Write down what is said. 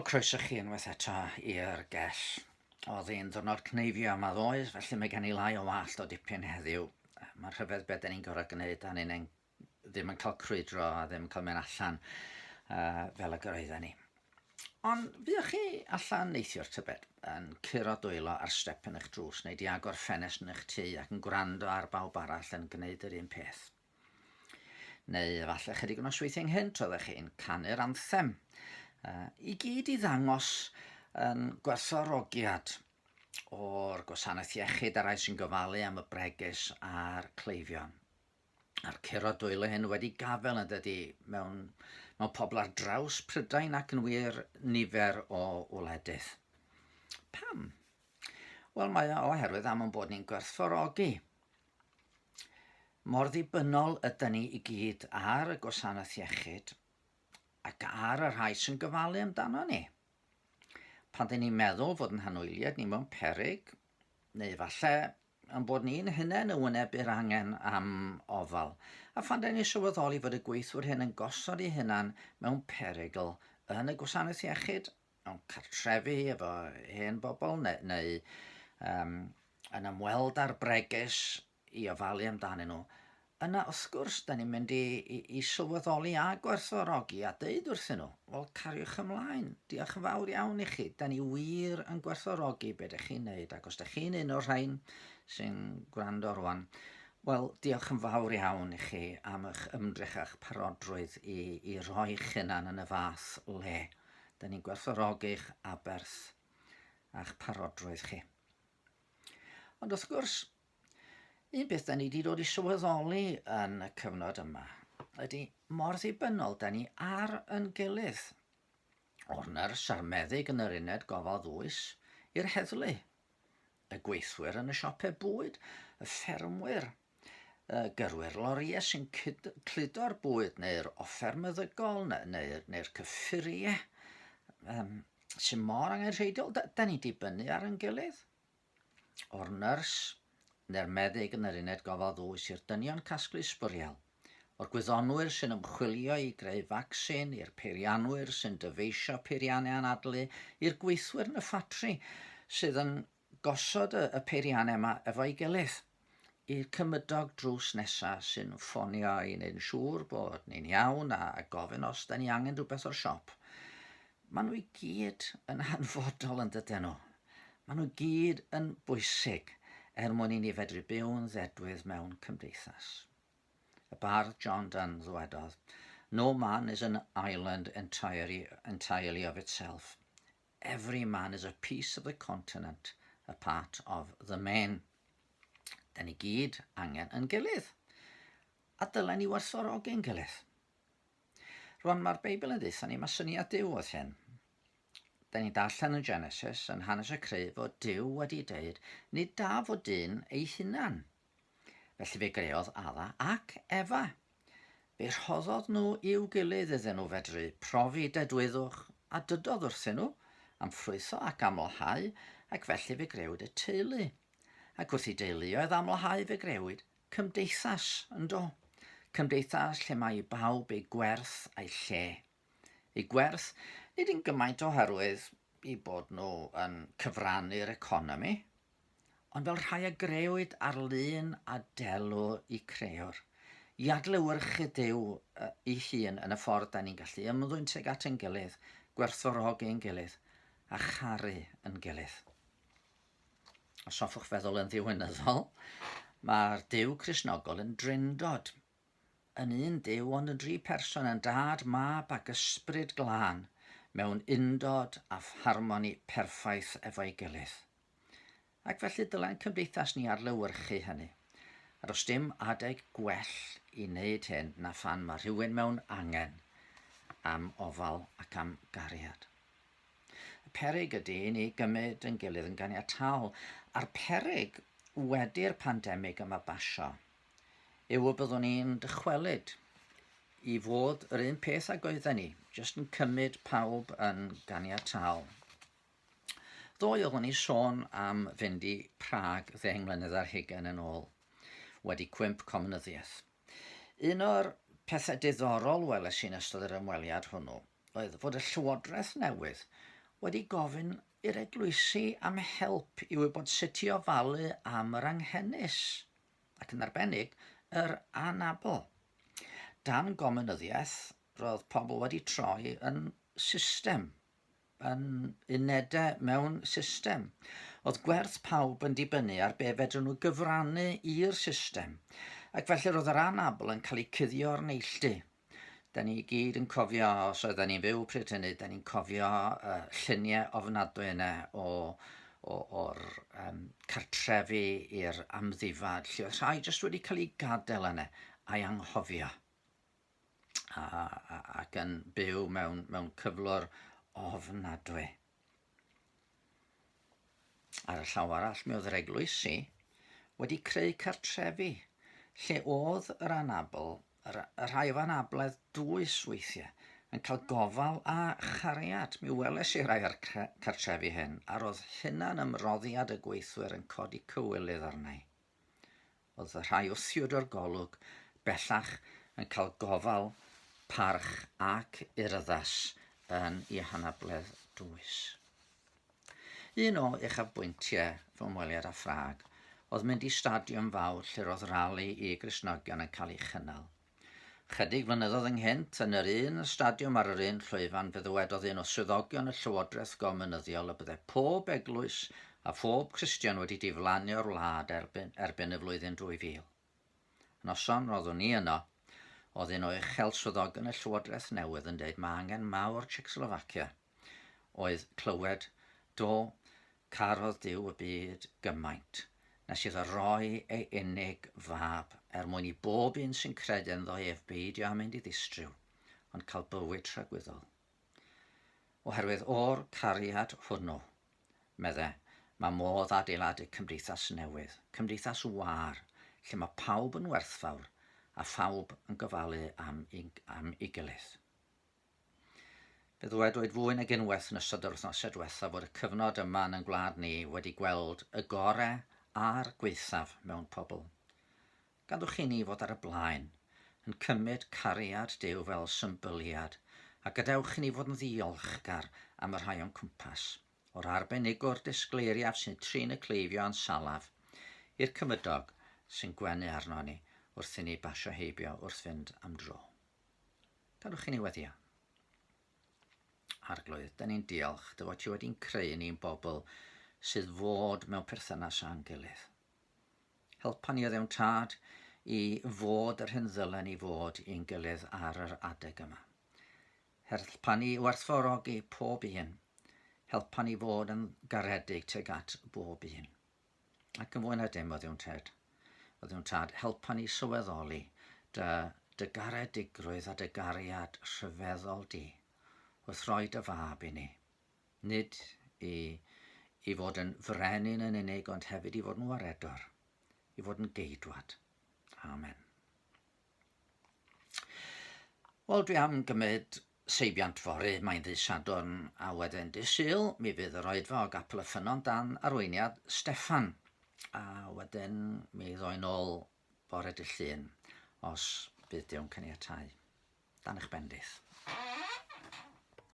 Wel, croeso chi unwaith eto i'r gell. Oedd hi'n ddwrnod cneifio yma ddoe, felly mae gen i lai o wallt o dipyn heddiw. Mae'n rhyfedd beth da ni'n gorfod gwneud a ni'n ddim yn cael crwydro a ddim yn cael mynd allan uh, fel y gyraedden ni. Ond fuoch chi allan neithiwr tybed, yn curo dwylo ar step yn eich drws neu di agor ffenest yn eich tŷ ac yn gwrando ar bawb arall yn gwneud yr un peth? Neu efallai chydig o nosweithiau ynghynt oeddech chi'n canu'r anthem. Uh, I gyd i ddangos yn gwerthfawrogiad o'r gwasanaeth iechyd a'r rhai sy'n gofalu am y bregus a'r cleifion. A'r curo dwylo hyn wedi gafel yn dydy mewn, mewn pobl ar draws Prydain ac yn wir nifer o wledydd. Pam? Wel, mae o oherwydd am ein bod ni'n gwerthfawrogi Mor ddibynnol ydan ni i gyd ar y gwasanaeth iechyd ac ar y rhai sy'n gofalu amdano ni. Pan dyn ni'n meddwl fod yn hanwyliaid ni mewn peryg, neu falle yn bod ni'n hunain yn wynebu'r angen am ofal, a phan dyn ni'n sylweddoli fod y gweithwyr hyn yn gosod eu hunain mewn perygl yn y gwasanaeth iechyd mewn cartrefi efo hen bobl neu, neu um, yn ymweld â'r bregus i ofalu amdanyn nhw, yna wrth gwrs, da ni'n mynd i, i, i sylweddoli a gwerthfawrogi a deud wrthyn nhw, wel, cariwch ymlaen, diolch yn fawr iawn i chi, da ni wir yn gwerthfawrogi beth ydych chi'n neud, ac os da chi'n un o'r rhain sy'n gwrando rwan, wel, diolch yn fawr iawn i chi am eich ymdrech a'ch parodrwydd i, i roi'ch hunan yn y fath le. Da ni'n gwerthfawrogi'ch aberth a'ch parodrwydd chi. Ond wrth gwrs, un peth da ni wedi dod i sylweddoli yn y cyfnod yma ydy mor ddibynnol da ni ar yn gilydd. O'r nyrs a'r meddyg yn yr uned gofal ddwys i'r heddlu, y gweithwyr yn y siopau bwyd, y ffermwyr, y gyrwyr lorïau sy'n cludo'r bwyd neu'r offer meddygol neu, neu, neu'r cyffuriau um, sy'n mor angenrheidiol. Da, da ni'n dibynnu ar ein gilydd. O'r nyrs neu'r meddyg yn yr uned gofal ddwys i'r dynion casglu sbwriel, o'r gwyddonwyr sy'n ymchwilio i greu facsin, i'r peirianwyr sy'n dyfeisio peiriannau anadlu, i'r gweithwyr yn y ffatri sydd yn gosod y, y peiriannau yma efo'i gilydd i'r cymydog drws nesa sy'n ffonio i wneud yn siŵr bod ni'n iawn a, a gofyn os da ni angen rhywbeth o'r siop. Maen nhw i gyd yn hanfodol yn dydyn nhw. Maen nhw i gyd yn bwysig er mwyn i ni fedru byw'n ddedwydd mewn cymdeithas. Y bardd John Donne ddwedodd, No man is an island entirely, entirely of itself. Every man is a piece of the continent, a part of the main. Da ni gyd angen yn gilydd. A dylen ni werthfawrogi'n gilydd. Rwan mae'r Beibl yn ddeutha ni, mae syniad Duw oedd hyn. Da ni'n darllen yn Genesis, yn hanes y creu, fod Duw wedi deud, nid da fod dyn ei hunan. Felly fe greodd Adda ac Efa. Fe rhoddodd nhw i'w gilydd iddyn nhw fedru profi dedwyddwch a dydodd wrthyn nhw am ffrwytho ac amlhau, ac felly fe grewyd y teulu. Ac wrth i deuluoedd amlhau fe grewyd cymdeithas, yndo? Cymdeithas lle mae i bawb ei gwerth a'i lle. Ei gwerth, nid yn gymaint oherwydd eu bod nhw yn cyfrannu'r economi, ond fel rhai a grëwyd ar lun a delw i Creor, i adlewyrchu Duw ei hun yn y ffordd da ni'n gallu ymddwyn tuag at ein gilydd, gwerthfawrogi ein gilydd, a charu yn gilydd. Os hoffwch feddwl yn ddiwinyddol, mae'r Duw Cristnogol yn drindod, yn un Duw ond yn dri person, yn Dad, Mab ac Ysbryd Glân, mewn undod a harmoni perffaith efo'i gilydd. Ac felly dylai'n cymdeithas ni adlewyrchu hynny. A does dim adeg gwell i wneud hyn na phan mae rhywun mewn angen am ofal ac am gariad. Y peryg ydy i ni gymryd yn gilydd yn ganiataol, a'r peryg wedi'r pandemig yma basio yw y byddwn ni'n dychwelyd i fod yr un peth ag oedden ni, jyst yn cymryd pawb yn ganiataol. Ddoe oeddwn i'n sôn am fynd i Prag ddeng mlynedd ar hugain yn ôl, wedi cwymp comiwnyddiaeth. Un o'r pethau diddorol weles i'n ystod yr ymweliad hwnnw oedd fod y llywodraeth newydd wedi gofyn i'r eglwysi am help i wybod sut i ofalu am yr anghenus, ac yn arbennig yr anabl. Dan gomunyddiaeth, roedd pobl wedi troi yn system, yn unedau mewn system. Oedd gwerth pawb yn dibynnu ar be fedrwn nhw gyfrannu i'r system, ac felly roedd yr anabl yn cael eu cuddio o'r neilltu. Da ni gyd yn cofio, os oedden ni'n fyw pryd hynny, da ni'n cofio lluniau ofnadwy yna o, o, o'r um, cartrefi i'r amddifad, lle oedd rhai jyst wedi cael eu gadael yna a'i anghofio a, a, ac yn byw mewn, mewn cyflwr ofnadwy. Ar y llaw arall, mi oedd yr eglwysi wedi creu cartrefi lle oedd yr anabl, yr, y rhai efo anabledd dwys weithiau, yn cael gofal a chariad. Mi weles i rai o'r cartrefi hyn, a roedd hunan ymroddiad y gweithwyr yn codi cywilydd arna i. Oedd y rhai wthiwyd o'r golwg bellach yn cael gofal, parch ac urddas yn eu hanabledd dwys. Un o uchafbwyntiau fy ymweliad â Phrag oedd mynd i stadiwm fawr lle roedd rali i Gristnogion yn cael ei chynnal. Chydig flynyddoedd ynghynt, yn yr un stadiwm ar yr un llwyfan, fe ddywedodd un o swyddogion y Llywodraeth Gomiwnyddiol y bydde pob eglwys a phob Cristion wedi diflannu o'r wlad erbyn, erbyn y flwyddyn 2000. Y noson roeddwn i yno, oedd un o uchel swyddogion y Llywodraeth newydd yn dweud mae angen mawr Czechoslovacia oedd clywed, do, carodd Duw y byd gymaint, nes iddo roi ei unig fab, er mwyn i bob un sy'n credu ynddo ef beidio â mynd i ddistryw, ond cael bywyd tragwyddol. Oherwydd o'r cariad hwnnw, medde, mae modd adeiladu cymdeithas newydd, cymdeithas wâr, lle mae pawb yn werthfawr a phawb yn gofalu am, am ei gilydd. Fe ddywedwyd fwy nag unwaith yn ystod yr wythnosau diwethaf fod y cyfnod yma yn ein gwlad ni wedi gweld y gore a'r gwaethaf mewn pobl. Gadwch i ni fod ar y blaen, yn cymryd cariad Duw fel symbyliad, a gadewch i ni fod yn ddiolchgar am y rhai o'n cwmpas, o'r arbenigwr disgleiriaf sy'n trin y cleifion salaf, i'r cymydog sy'n gwenu arno ni wrth i ni basio heibio wrth fynd am dro. Gadwch i ni weddio. Arglwydd, da ni'n diolch dy fod ti wedi'n creu ni'n bobl sydd fod mewn perthynas â'n gilydd. Helpa ni o ddewn tad i fod yr hyn ddylen ni fod i'n gilydd ar yr adeg yma. Helpa ni werthfawrogi pob un. Helpa ni fod yn garedig tuag at bob un. Ac yn fwy na dim, o Dduw'n Ted, o Dduw'n Tad, helpa ni sylweddoli dy, dy garedigrwydd a dy gariad rhyfeddol di wrth roi dy fab i ni. Nid i, i fod yn frenin yn unig, ond hefyd i fod yn waredwr, i fod yn geidwad. Amen. Wel, dwi am gymryd seibiant fory, mae'n ddydd Sadwrn, a wedyn dydd Sul, mi fydd yr oedfa o Gapel y Ffynnon dan arweiniad Steffan. A wedyn mi ddoi'n ôl bore dydd Llun, os bydd Duw'n caniatáu. Dan eich bendith.